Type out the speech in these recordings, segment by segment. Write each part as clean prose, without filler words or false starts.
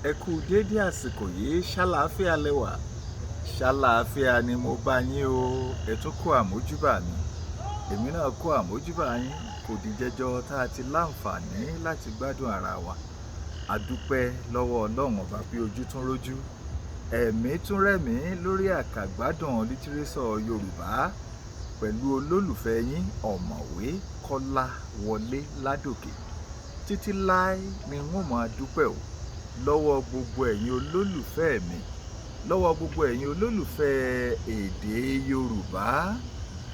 Ẹ kú déédé àsìkò yìí, ṣàlàáfíà lẹ́wà, ṣàlàáfíà ni mo bá yín o. Ẹ tún kú àmójúbà mi, èmi náà kú àmójúbà yín. Kò dìjẹjọ tá a ti láǹfààní láti gbádùn ara wa. A dúpẹ́ lọ́wọ́ Ọlọ́run Ọba pé ojú tún rójú, ẹ̀mí tún rẹ̀mí lórí àkàgbádùn lítírésọ̀ Yorùbá pẹ̀lú olólùfẹ́ yín, Ọ̀mọ̀wé Kọ́lá Wọlé Ládòkè. Títí láé ni n ó máa dúpẹ́ o lọ́wọ́ gbogbo ẹ̀yin olólùfẹ́ mi, lọ́wọ́ gbogbo ẹ̀yin olólùfẹ́ èdè Yorùbá.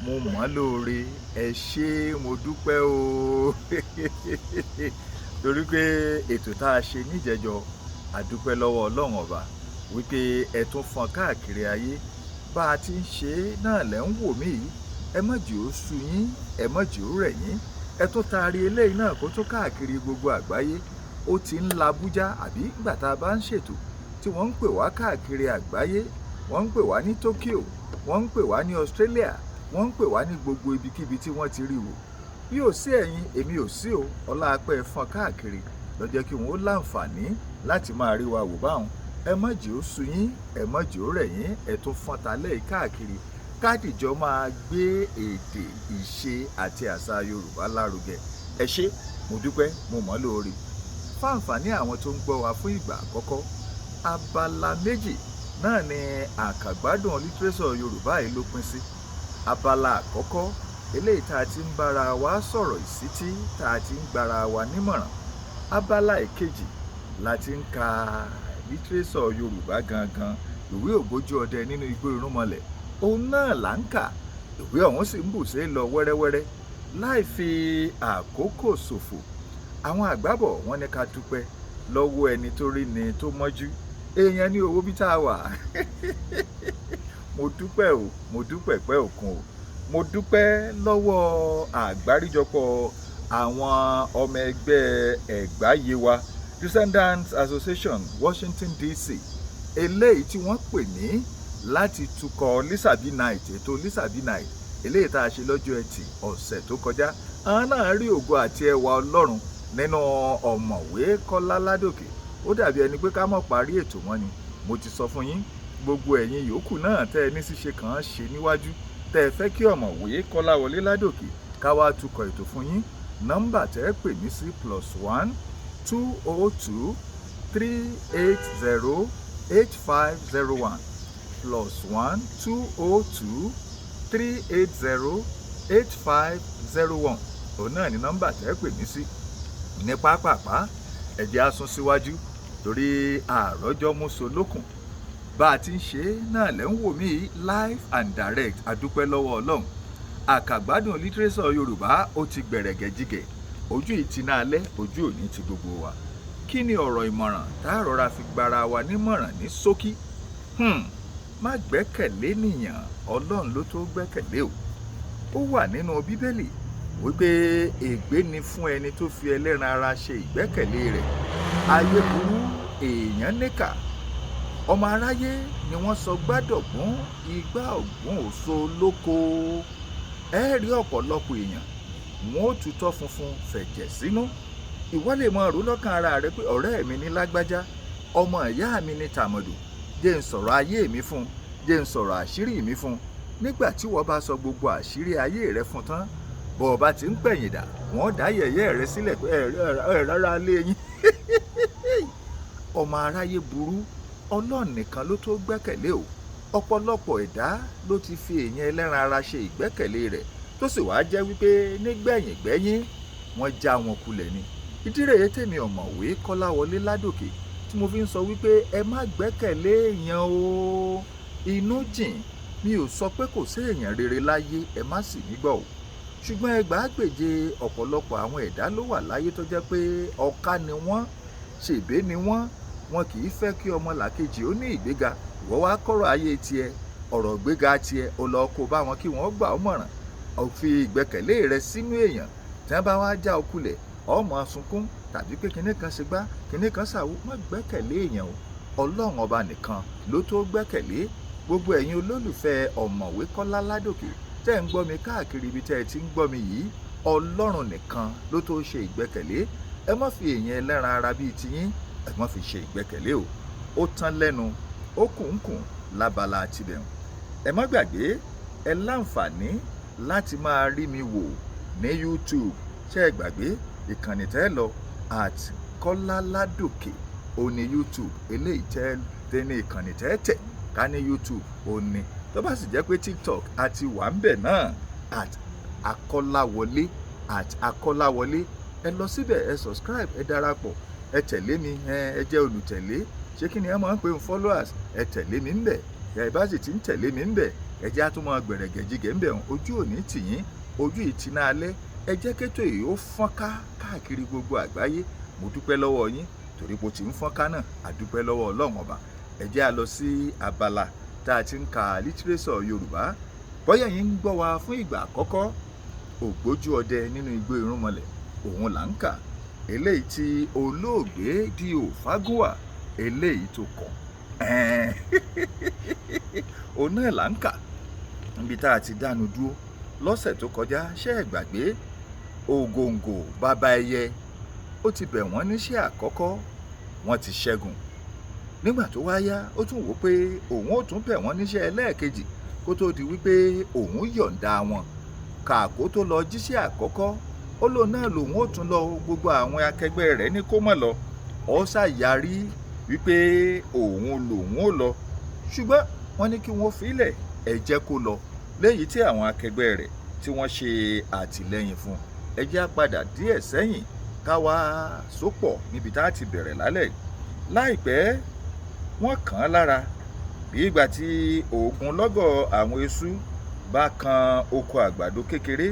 Mo mọ̀ lóore, ẹ ṣé, mo dúpẹ́ o. Torí pé ètò tá a ṣe níjẹjọ, a dúpẹ́ lọ́wọ́ Ọlọ́run Ọba wípé ẹ tún fọn káàkiri ayé. Bá a ti ń ṣe náà lẹ́ ń wò mí yìí. Ẹ má jẹ́ ó sú yín, ẹ má jẹ́ ó rẹ̀ yín. Ẹ tún taari eléyìí náà kó tún káàkiri gbogbo àgbáyé. Ó ti ń labújá àbí ìgbà tá a bá ń ṣètò tí wọ́n ń pè wá káàkiri àgbáyé. Wọ́n ń pè wá ní Tokyo, wọ́n ń pè wá ní Australia, wọ́n ń pè wá ní gbogbo ibikíbi tí wọ́n ti rí wò. Bí ò sí ẹ̀yin, èmi ò sí o. Ọlá apẹ́ fọn káàkiri ló jẹ́ kí wọ́n ó láǹfààní láti máa rí wa wò báwọn. Ẹ má jẹ́ ó sú yín, ẹ má jẹ́ ó rẹ̀ yín, ẹ tún fọn talẹ́ káàkiri. Kádìjọ máa gbé èdè, ìṣe àti àṣà Yorùbá lárugẹ. Ẹ ṣé, mo dúpẹ́, mo mọ̀ lóore. Fáǹfààní àwọn tó ń gbọ́ wa fún ìgbà àkọ́kọ́, abala méjì náà ni àkàgbádùn lítírésọ̀ Yorùbá yìí ló pín sí. Abala àkọ́kọ́, eléyìí tá a ti ń bára wa sọ̀rọ̀ ìsítí, tá a ti ń gbára wa nímọ̀ràn. Abala ìkejì la ti ń ka lítírésọ̀ Yorùbá gangan, ìwé Ògbójú Ọdẹ nínú Igbó Irúnmọlẹ̀. Òun náà là ń kà. Ìwé ọ̀hún sì ń bùṣe lọ wẹ́rẹ́wẹ́rẹ́ láì fi àkókò ṣòfò. Àwọn àgbàbọ̀ wọ́n ní ká dúpẹ́ lọ́wọ́ ẹni tó rí ni tó mọ́jú. Èèyàn ní owó bí tá a wà. Mo dúpẹ́ o, mo dúpẹ́ pẹ́ òkun o. Mo dúpẹ́ lọ́wọ́ àgbáríjọpọ̀ àwọn ọmọ ẹgbẹ́ Ẹ̀gbá Yewa Descendants Association, Washington DC, eléyìí tí wọ́n pè ní láti tukọ̀ Lísàbí Night, ètò Lísàbí Night eléyìí tá a ṣe lọ́jọ́ Ẹtì ọ̀sẹ̀ tó kọjá. Àwọn náà rí ògo àti ẹwà Ọlọ́run nínú Ọ̀mọ̀wé Kọ́lá Ládòkè. Ó dàbí ẹni pé ká mọ̀ parí ètò wọn ni. Mo ti sọ fún yín, gbogbo ẹ̀yin yòókù náà tẹ́ ẹ ní ṣíṣe kàn án ṣe níwájú, tẹ́ ẹ fẹ́ kí Ọ̀mọ̀wé Kọ́lá Wọlé Ládòkè ká wá tukọ̀ ètò fún yín, nọ́mbà tẹ́ ẹ pè mí sí +1 202 380 8501, +1 202 380 8501. Òun náà ni nọ́mbà tẹ́ ẹ pè mí sí. Ní pápápá, ẹ jẹ́ á sún síwájú torí àròjọ múso lókun. Bá a ti ń ṣe náà lẹ́ ń wò mí live and direct. A dúpẹ́ lọ́wọ́ Ọlọ́run. Àkàgbádùn lítírésọ̀ Yorùbá ó ti gbẹ̀rẹ̀gẹ̀jigẹ̀. Ojú ìtìná alẹ́, ojú òní ti gbogbo wa. Kí ni ọ̀rọ̀ ìmọ̀ràn tá a rọra fi gbara wa nímọ̀ràn ní ṣókí? Má gbẹ́kẹ̀lé nìyàn, Ọlọ́run ló tó gbẹ́kẹ̀lé o. Ó wà nínú Bíbélì wípé ègbé ni fún ẹni tó fi ẹlẹ́ran ara ṣe ìgbẹ́kẹ̀lé rẹ̀. Ayé burú, èèyàn níkà. Ọmọ aráyé ni wọ́n sọ gbádọ̀gbọ́n igbá ọ̀gbun òṣó lóko. Ẹ rí ọ̀pọ̀lọpọ̀ èèyàn, wọn ó tutọ́ funfun fẹ̀jẹ̀ sínú. Ìwọ lè máa rò lọ́kàn ara rẹ pé ọ̀rẹ́ mi ní lágbájá, ọmọ ìyá mi ní tàmọ̀dò, jẹ́ ń sọ̀rọ̀ ayé mi fún un, jẹ́ ń sọ̀rọ̀ àṣírí mi fún un. Nígbà tí wọ́n bá sọ gbogbo àṣírí ayé rẹ fún tán, bọ́ ọ bá ti ń pẹ̀yìn dà, wọ́n dá yẹ̀yẹ́ rẹ sílẹ̀ pé ẹ rárá lé yín. Ọmọ aráyé burú, Ọlọ́run nìkan ló tó gbẹ́kẹ̀lé o. Ọ̀pọ̀lọpọ̀ ẹ̀dá ló ti fi èèyàn ẹlẹ́ran ara ṣe ìgbẹ́kẹ̀lé rẹ̀, tó sì wáá jẹ́ wípé nígbẹ̀yìn gbẹ́yìn wọ́n já wọn kulẹ̀ ni. Ìdí rèé tèmi Ọ̀mọ̀wé Kọ́lá Wọlé Ládòkè tí mo fi ń sọ wípé ẹ má gbẹ́kẹ̀lé èèyàn o. Inú jìn, mi ò sọ pé kò sí èèyàn rere láyé, ẹ má sì mí gbọ́ o. Ṣùgbọ́n ẹgbàágbèje ọ̀pọ̀lọpọ̀ àwọn ẹ̀dá ló wà láyé tó jẹ́ pé ọ̀ka ni wọ́n, ṣèbé ni wọ́n, wọn kì í fẹ́ kí ọmọ làkejì ó ní ìgbéga. Ìwọ wá kọ́rọ̀ ayé tiẹ̀, ọ̀rọ̀ ìgbéga tiẹ̀, ó lọ kó bá wọn kí wọ́n gbà ọ́ mọ̀ràn. Ó fi ìgbẹ́kẹ̀lé rẹ sínú èèyàn, tí wọ́n bá wá já ọ kulẹ̀, ó máa sunkún tàbí pé kinní kan ṣe gbá, kinní kan ṣàwo. Má gbẹ́kẹ̀lé èèyàn o. Ọlọ́run Ọba nìkan ló tó gbẹ́kẹ̀lé. Gbogbo ẹ̀yin olólùfẹ́ Ọ̀mọ̀wé Kọ́lá Ládòkè tẹ́ ń gbọ́ mi káàkiri ibi tẹ́ ẹ ti ń gbọ́ mi yìí, Ọlọ́run nìkan ló tó ṣe ìgbẹ́kẹ̀lé. Ẹ má fi èèyàn ẹlẹ́ran ara bíi tiyín Ẹ má fi ṣe ìgbẹ́kẹ̀lé o. Ó tán lẹ́nu, ó kùnkùn lábala tibẹ̀. Ẹ má gbàgbé, ẹ láǹfààní láti máa rí mi wò ní YouTube. Ṣé ẹ gbàgbé ìkànnì tẹ́ lọ at Kọ́lá Ládòkè ó ní YouTube eléyìí tẹ́ tẹ́ ní ìkànnì tẹ́ tẹ̀ ká ní YouTube ó ní. Tó bá sì jẹ́ pé TikTok àti wà ń bẹ̀ náà, at Akọ́láwọlé, at Akọ́láwọlé. Ẹ lọ síbẹ̀, ẹ subscribe, ẹ darapọ̀, ẹ tẹ̀lé mi, ẹ jẹ́ olùtẹ̀lé. Ṣé kí ni ẹ máa ń pè ń followers? Ẹ tẹ̀lé mi ń bẹ̀. Ẹ bá sì ti ń tẹ̀lé mi ń bẹ̀, ẹ jẹ́ á tún máa gbẹ̀rẹ̀gẹ̀jigẹ̀ ń bẹ̀. Ojú ò ní tì yín, ojú ìtìná alẹ́. Ẹ jẹ́ kétò yìí ó fọ́nká káàkiri gbogbo àgbáyé. Mo dúpẹ́ lọ́wọ́ yín torí bó ti ń fọ́nká náà. A dúpẹ́ lọ́wọ́ Ọlọ́run Ọba. Ẹ jẹ́ á lọ sí abala tá a ti ń ka lítírésọ̀ Yorùbá. Bóyá yín ń gbọ́ wa fún ìgbà àkọ́kọ́, Ògbójú Ọdẹ Nínú Igbó Irúnmọlẹ̀ òun là ń kà, eléyìí tí olóògbé D.O. Fágúnwà eléyìí tó kọ, òun náà là ń kà. Níbi tá a ti dánu dúró lọ́sẹ̀ tó kọjá, ṣé ẹ gbàgbé? Ògòǹgò bàbá ẹyẹ ó ti bẹ̀ wọ́n níṣẹ́ àkọ́kọ́, wọ́n ti ṣẹ́gun. Nígbà tó wá yá, ó tún wò pé òun ó tún bẹ̀ wọ́n níṣẹ́ ẹlẹ́ẹ̀kejì kó tó di wípé òun yọ̀ǹda wọn. Kàkó tó lọ jíṣẹ́ àkọ́kọ́, ó lóun náà lòun ó tún lọ. Gbogbo àwọn akẹgbẹ́ rẹ̀ ní kó má lọ, ó ṣàyàrí wípé òun lòun ó lọ, ṣùgbọ́n wọ́n ní kí wọ́n filẹ̀, ẹ jẹ́ kó lọ, léyìí tí àwọn akẹgbẹ́ rẹ̀ tí wọ́n ṣe àtìlẹ́yìn fún. Ẹ jẹ́ á padà díẹ̀ sẹ́yìn ká wá sópọ̀ níbi tá a ti bẹ̀rẹ̀ lálẹ́. Láìpẹ́, wọ́n kàn án lára bí ìgbà tí ogunlọ́gọ̀ àwọn eṣú bá kan oko àgbàdo kékeré.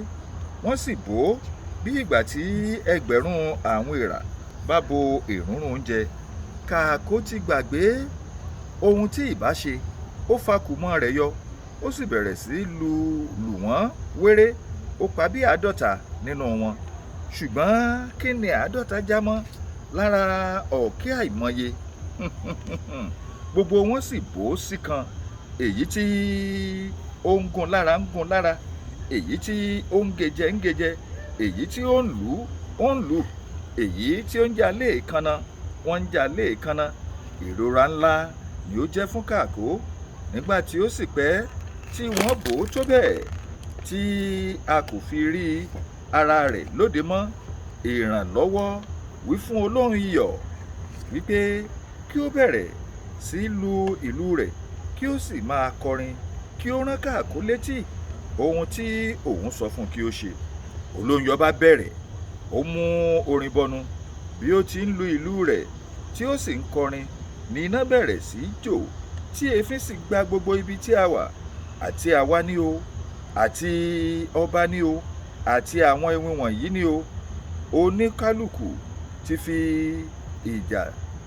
Wọ́n sì bò ó bí ìgbà tí ẹgbẹ̀rún àwọn èèrà bá bo èrúnrún oúnjẹ. Kàkó ti gbàgbé ohun tí ìbá ṣe, ó fa kùmọ̀ rẹ̀ yọ, ó sì bẹ̀rẹ̀ sí lù wọ́n wéré. Ó pa bí 50 nínú wọn, ṣùgbọ́n kí ni 50 já mọ́ lára ọ̀kẹ́ àìmọye? Gbogbo wọn sì bò ó sí kan. Èyí tí ó ń gún lára ń gún lára, èyí tí ó ń gejẹ ń gejẹ, èyí tí ó ń lù ó ń lù, èyí tí ó ń jà léèkánná wọ́n ń jà léèkánná. Ìrora ńlá ni ó jẹ́ fún Kàkó. Nígbà tí ó sì pẹ́ tí wọ́n bò ó tó bẹ́ẹ̀ tí a kò fi rí ara rẹ̀ lóde mọ́, ìrànlọ́wọ́ wí fún olóhùn iyọ̀ wípé kí ó bẹ̀rẹ̀ sí lu ìlú rẹ̀, kí ó sì máa kọrin, kí ó rán Kàkó létí ohun tí òun sọ fún kí ó ṣe. Olóhùn iyọ̀ bá bẹ̀rẹ̀, ó mú orin bọnu. Bí ó ti ń lu ìlú rẹ̀ tí ó sì ń kọrin ní iná bẹ̀rẹ̀ sí í jó, tí èéfín sì gba gbogbo ibi tí a wà, àti àwa ni o, àti ọba ni o, àti àwọn iwin wọ̀nyí ni o. Oníkálukú ti fi ìjà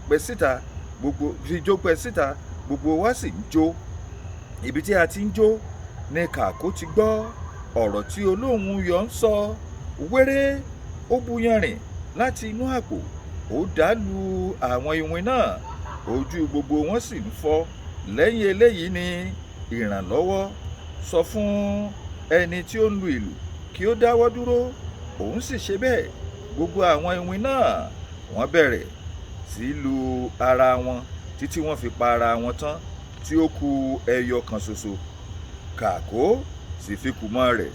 pẹ́ síta, gbogbo fi jó pẹ́ síta, gbogbo wa sì ń jó. Ibi tí a ti ń jó ni Kàkó ti gbọ́ ọ̀rọ̀ tí olóhùn iyọ̀ ń sọ. Wéré, ó buyanrìn láti inú àpò, ó dà lu àwọn iwin náà, ojú gbogbo wọn sì ń fọ́. Lẹ́yìn eléyìí ni ìrànlọ́wọ́ sọ fún ẹni tí ó ń lu ìlù kí ó dáwọ́ dúró, òun sì ṣe bẹ́ẹ̀. Gbogbo àwọn iwin náà wọ́n bẹ̀rẹ̀ sí lu ara wọn títí wọ́n fi pa ara wọn tán, tí ó kù ẹyọ kan ṣoṣo. Kàkó sì fi kùmọ̀ rẹ̀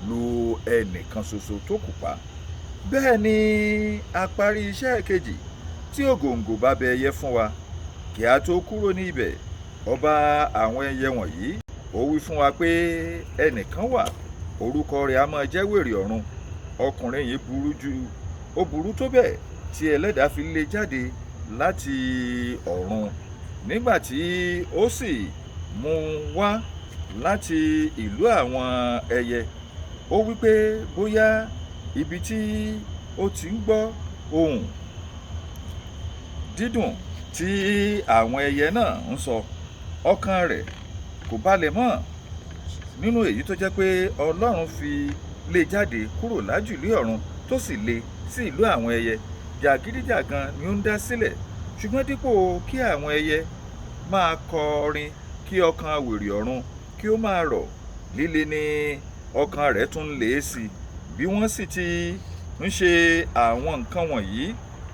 lu ẹnìkan ṣoṣo tó kù pa. Bẹ́ẹ̀ ni a parí iṣẹ́ kejì tí Ògòǹgò bàbá ẹyẹ fún wa. Kí a tó kúrò ní ibẹ̀, ọba àwọn ẹyẹ wọ̀nyí ó wí fún wa pé ẹnìkan wà, orúkọ rẹ̀ a máa jẹ́ Wèrè Ọ̀run. Ọkùnrin yìí burú ju, ó burú tó bẹ́ẹ̀ tí ẹlẹ́dàá fi lé jáde láti ọ̀run. Nígbà tí ó sì mú un wá láti ìlú àwọn ẹyẹ, ó wí pé bóyá ibi tí ó ti ń gbọ́ ohùn dídùn tí àwọn ẹyẹ náà ń sọ, ọkàn rẹ̀ kò balẹ̀ mọ́. Nínú èyí tó jẹ́ pé Ọlọ́run fi lé jáde kúrò lájùlé ọ̀run tó sì lé sí ìlú àwọn ẹyẹ, jàgídíjàgan ni ó ń dá sílẹ̀. Ṣùgbọ́n dípò kí àwọn ẹyẹ máa kọrin kí ọkàn Wèrè Ọ̀run kí ó máa rọ̀, líle ni ọkàn rẹ̀ tún lé sí. Bí wọ́n sì ti ń ṣe àwọn nǹkan wọ̀nyí,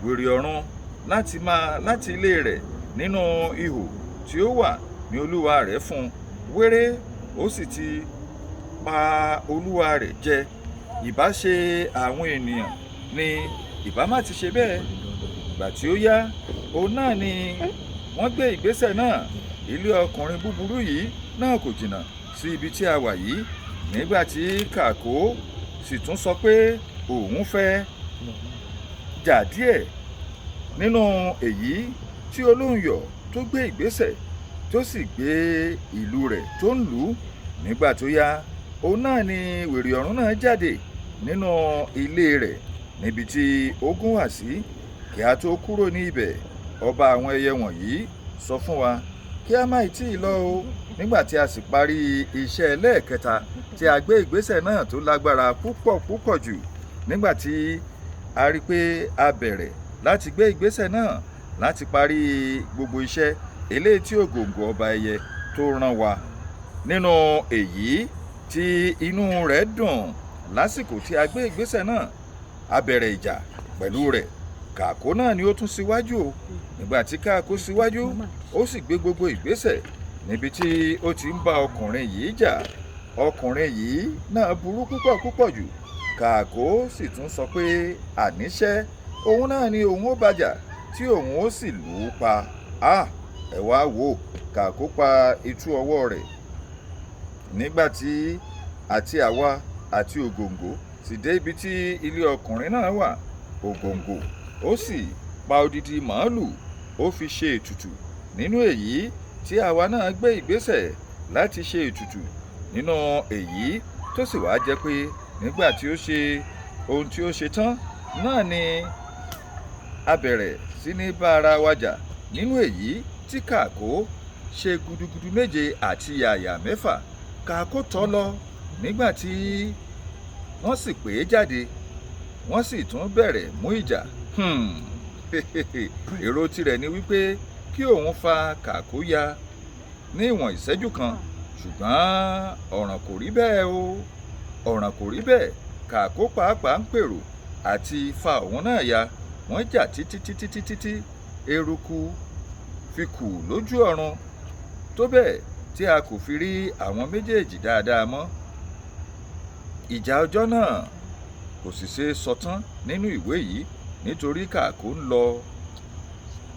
Wèrè Ọ̀run Láti máa láti ilé rẹ̀ nínú ihò tí ó wà ní olúwa rẹ̀ fún un wéré, ó sì ti pa olúwa rẹ̀ jẹ. Ìbá ṣe àwọn ènìyàn ni ìbá má ti ṣe bẹ́ẹ̀. Ìgbà tí ó yá, òun náà ni wọ́n gbé ìgbésẹ̀ náà. Ilé ọkùnrin búburú yìí náà kò jìnnà sí ibi tí a wà yìí. Nígbà tí Kàkó sì tún sọ pé òun fẹ́ jà díẹ̀ nínú èyí tí Olóhunyọ̀ tó gbé ìgbésẹ̀ tó sì gbé ìlú rẹ̀ tó ń lù ú. Nígbà tó yá, òun náà ni wèrè ọ̀run náà jáde nínú ilé rẹ̀ níbi tí ó gún wá sí. Kí a tó kúrò ní ibẹ̀, ọba àwọn ẹyẹ wọ̀nyí sọ fún wa kí a má ì tí ì lọ o. Nígbà tí a sì parí iṣẹ́ ẹlẹ́ẹ̀kẹta tí a gbé ìgbésẹ̀ náà tó lágbára púpọ̀ púpọ̀ jù, nígbà tí a rí pé a bẹ̀rẹ̀ láti gbé ìgbésẹ̀ náà láti parí gbogbo iṣẹ́ eléyìí tí Ògòǹgò ọba ẹyẹ tó rán wa. Nínú èyí tí inú rẹ̀ dùn lásìkò tí a gbé ìgbésẹ̀ náà, a bẹ̀rẹ̀ ìjà pẹ̀lú rẹ̀. Kàkó náà ni ó tún síwájú o. Nígbà tí Kàkó síwájú, ó sì gbé gbogbo ìgbésẹ̀ níbi tí ó ti ń bá ọkùnrin yìí jà. Ọkùnrin yìí náà burú púpọ̀ púpọ̀ jù. Kàkó sì tún sọ pé àníṣẹ́ òun náà ni òun ó bàjà tí òun ó sì lù ú pa. Ah, ẹ wá wò, Kàkó pa itú ọwọ́ rẹ̀. Nígbà tí àti àwa àti Ògòǹgò sì dé ibi tí ilé ọkùnrin náà wà, Ògòǹgò ó sì pa odidi màálù, ó fi ṣe ètùtù. Nínú èyí tí àwa náà gbé ìgbésẹ̀ láti ṣe ètùtù, nínú èyí tó sì wá jẹ́ pé nígbà tí ó ṣe ohun tí ó ṣe tán náà ni a bẹ̀rẹ̀ sí ní bá ara wa jà. Nínú èyí tí Kàkó ṣe gudugudu méje àti yàyà mẹ́fà, Kàkó tọ́ lọ. Nígbà tí wọ́n sì pè é jáde, wọ́n sì tún bẹ̀rẹ̀ mú ìjà. Èrò tirẹ̀ ni wípé kí òun fa Kàkó ya ní ìwọ̀n ìṣẹ́jú kan, ṣùgbọ́n ọ̀ràn kò rí bẹ́ẹ̀ o. Ọ̀ràn kò rí bẹ́ẹ̀. Kàkó pàápàá ń pèrò àti fa òun náà ya. Wọ́n jà títí títí títí tí eruku fi kù lójú ọ̀run, tó bẹ́ẹ̀ tí a kò fi rí àwọn méjèèjì dáadáa mọ́. Ìjà ọjọ́ náà kò sì ṣe é sọ tán nínú ìwé yìí nítorí Kàkó ń lọ,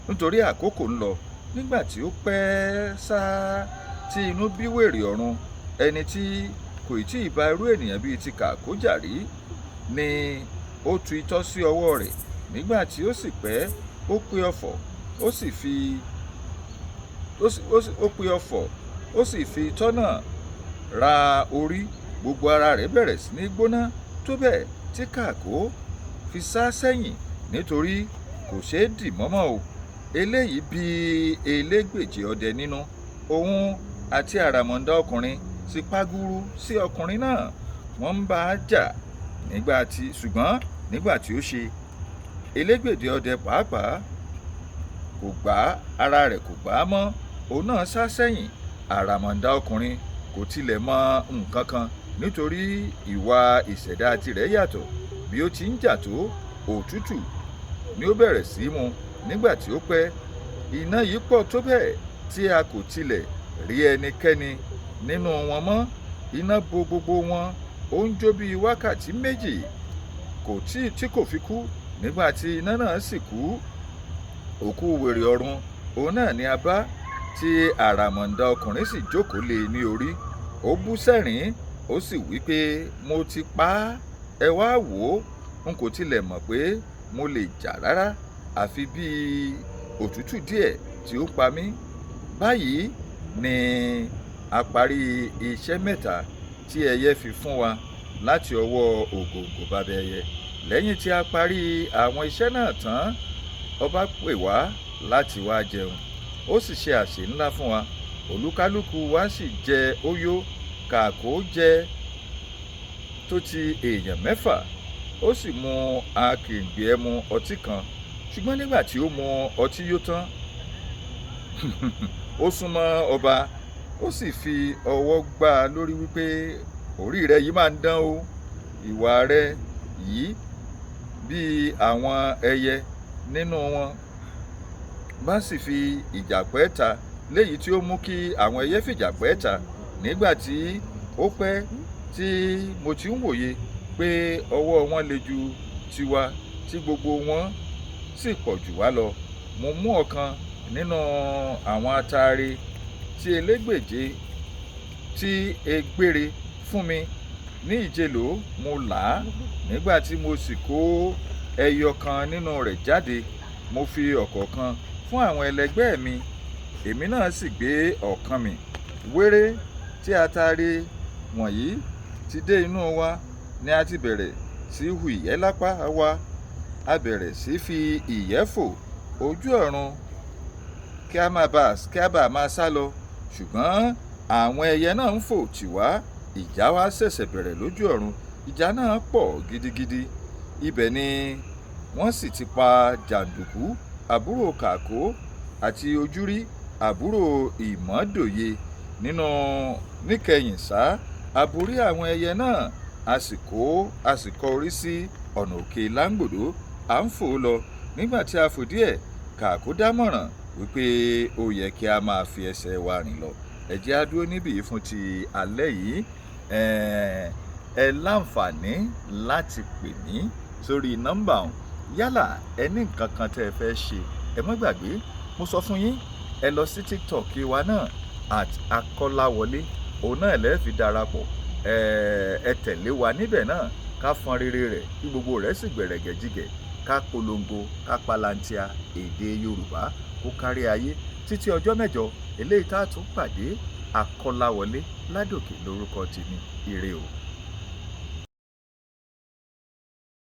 nítorí àkókò ń lọ. Nígbà tí ó pẹ́ sá tí inú bí wèrè ọ̀run, ẹni tí kò tí ì bá irú ènìyàn bíi ti Kàkó jà rí, ni ó tu itọ́ sí ọwọ́ rẹ̀. Nígbà tí ó sì pẹ́, ó pe ọfọ̀, ó sì fi, ó pe ọfọ̀, ó sì fi itọ́ náà ra orí. Gbogbo ara rẹ̀ bẹ̀rẹ̀ sí ní gbóná tó bẹ́ẹ̀ tí Kàkó fi sá sẹ́yìn nítorí kò ṣeé dì mọ́mọ́ o. Eléyìí bí elégbèje ọdẹ nínú. Òun àti àràmọ̀ǹdà ọkùnrin sì paguru sí ọkùnrin náà. Wọ́n ń bá a jà nígbà tí, ṣùgbọ́n nígbà tí ó ṣe, elégbèdè ọdẹ pàápàá kò gbá ara rẹ̀, kò gbá mọ́. Òun náà sá sẹ́yìn. Àràmọ̀ǹdà ọkùnrin kò tilẹ̀ mọ nǹkan kan nítorí ìwà ìṣẹ̀dá tirẹ̀ yàtọ̀. Bí ó ti ń jà tó, òtútù ni ó bẹ̀rẹ̀ sí í mu. Nígbà tí ó pẹ́, iná yìí pọ̀ tó bẹ́ẹ̀ tí a kò tilẹ̀ rí ẹnikẹ́ni nínú wọn mọ́. Iná bo gbogbo wọn, ó ń jó bí wákàtí méjì kò tí tí kò fi kú. Nígbà tí iná náà sì kú, òkú wèrè ọ̀run òun náà ni a bá, tí àràmọ̀ǹdà ọkùnrin sì jókòó lé e ní orí. Ó bú sẹ́rìn, ó sì wí pé mo ti pa á, ẹ wá wò ó, n kò tilẹ̀ mọ̀ pé mo lè jà rárá, àfi bí òtútù díẹ̀ tí ó pa mí. Báyìí ni a parí iṣẹ́ mẹ́ta tí ẹyẹ fi fún wa láti ọwọ́ Ògòǹgò bàbá ẹyẹ. Lẹ́yìn tí a parí àwọn iṣẹ́ náà tán, ọba pè wá láti wá jẹun. Ó sì ṣe àsè ńlá fún wa. Olúkálùkù wa sì jẹ óyó. Kàkó jẹ tó ti èèyàn mẹ́fà, ó sì mu akèrègbè ẹmu ọtí kan. Ṣùgbọ́n nígbà tí ó mu ọtí yó tán, ó súnmọ́ ọba, ó sì fi ọwọ́ gbá a lórí wípé orí rẹ yìí máa ń dán o. Ìwà rẹ yìí bí àwọn ẹyẹ nínú wọn. Bá sì fi ìjà pẹ́ ta, léyìí tí ó mú kí àwọn ẹyẹ fìjà pẹ́ ta. Nígbà tí ó pẹ́ tí mo ti ń wòye pé ọwọ́ wọn le ju tiwa, tí gbogbo wọn sì pọ̀ jù wá lọ, mo mú ọ̀kan nínú àwọn ataare tí elégbèje tí egbére fún mi ní ìjélò. Mo là á. Nígbà tí mo sì kó ẹyọ kan nínú rẹ̀ jáde, mo fi ọ̀kọ̀ọ̀kan fún àwọn ẹlẹgbẹ́ mi, èmi náà sì gbé ọ̀kan mì. Wéré tí ataare wọ̀nyí ti dé inú wa ni a ti bẹ̀rẹ̀ sí hu ìyẹ́ lápá wa. A bẹ̀rẹ̀ sí fi ìyẹ́ fò ojú ọ̀run kí a bá máa sá lọ, ṣùgbọ́n àwọn ẹyẹ náà ń fò tì wá. Ìjà wa ṣẹ̀ṣẹ̀ bẹ̀rẹ̀ lójú ọ̀run. Ìjà náà pọ̀ gidigidi. Ibẹ̀ ni wọ́n sì ti pa Jàǹdùkú àbúrò Kàkó àti Ojúrí àbúrò Ìmọ́dòye nínú. Níkẹyìn ṣá, a borí àwọn ẹyẹ náà, a sì kọ orí sí ọ̀nà òkè Láńgbòdo. À ń fò lọ. Nígbà tí a fò díẹ̀, Kàkó dámọ̀ràn wípé ó yẹ kí a máa fi ẹsẹ̀ wa rìn lọ. Ẹ jẹ́ á dúró níbí yìí fún ti alẹ́ yìí. Ẹ láǹfààní láti pè mí sórí nọ́mbà ọ̀hún, yálà ẹ ní nǹkan kan tẹ́ ẹ fẹ́ ṣe. Ẹ má gbàgbé, mo sọ fún yín, ẹ lọ sí TikTok wa náà, @akọ́láwọlé, òun náà lẹ́ẹ̀ fi darapọ̀. Ẹ tẹ̀lé wa níbẹ̀ náà, ká fọn rere rẹ̀ kí gbogbo rẹ̀ sì gbẹ̀rẹ̀gẹ̀jigẹ̀, ká polongo, ká palantia èdè Yorùbá kó kárí ayé. Títí ọjọ́ mẹ́jọ eléyìí tá a tún pàdé, Akọ́láwọlé Ládòkè lórúkọ tèmi. Ire o.